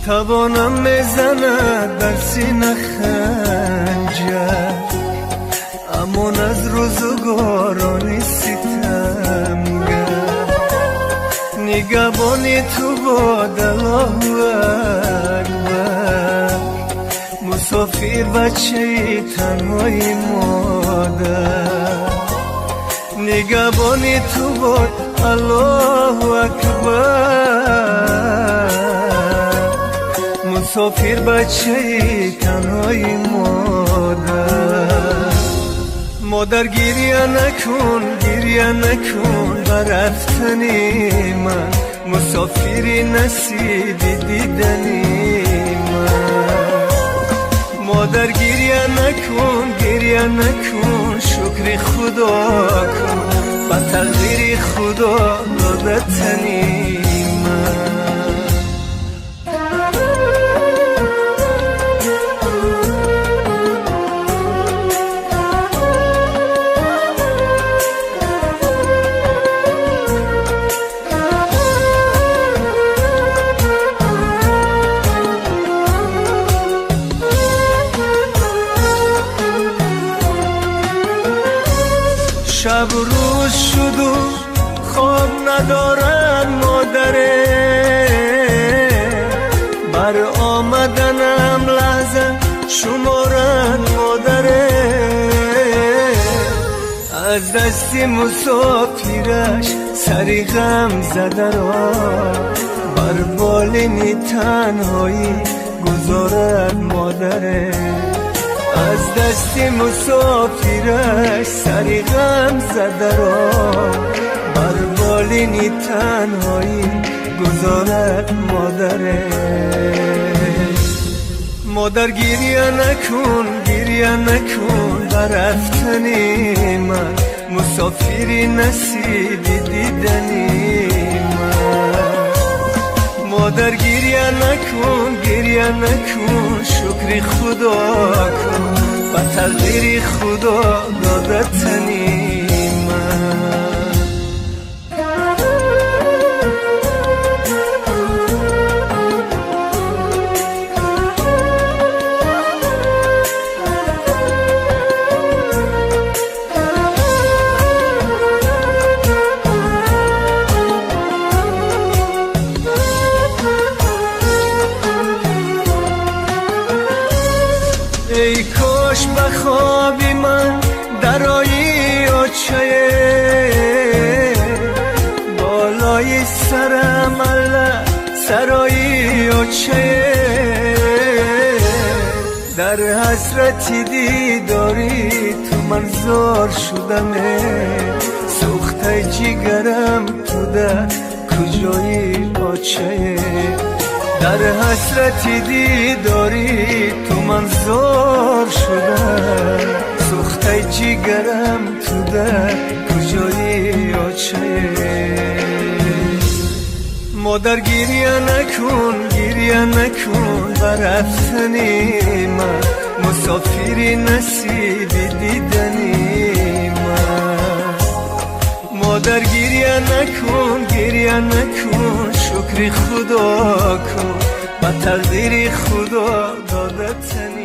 توانم میزند در سینه خنجر، امان از روزگاران ستمگر. نگهبانی تو باد الله اکبر، مسافر بچه تنهای مادر. نگهبانی تو باد الله اکبر، مسافر بچه تنهای مادر. مادر گریه نکن، گریه نکن بر رفتنی من، مسافری نصیبی دیدنی من. مادر گریه نکن، گریه نکن، شکر خدا کن، با تقدیر خدا دادتنی من. شب روز شد و خواب ندارم مادره، بر آمدنم لحظه شمارن مادره. از دست مسافرش سری غم زده را، بر بالین تنهایی گذارد مادره. از دست مسافرش سری غم زده را، بر بالین تنهایی گذارد مادره. مادر گریه نکن، گریه نکن بر رفتنی من، مسافری نصیبی دیدنی من. مادر گریه نکن، گریه نکن، شکر خدا کن، با تقدیر خدا دادتنی من. ای کاش به خوابی من درایی آچه، بالای سرم الله سرایی آچه. در حسرت دیداری تو من زار شدم، سوخته جگرم تو در کجایی آچه. در حسرت دیداری تو من زار شدم، سوخته جگرم تو در کجایی آچه. مادر گریه نکن، گریه نکن بر رفتنی من، مسافری نصیبی دیدنی من. مادر گریه نکن، گریه نکن، شکر خدا کن، با تقدیر خدا دادتنی.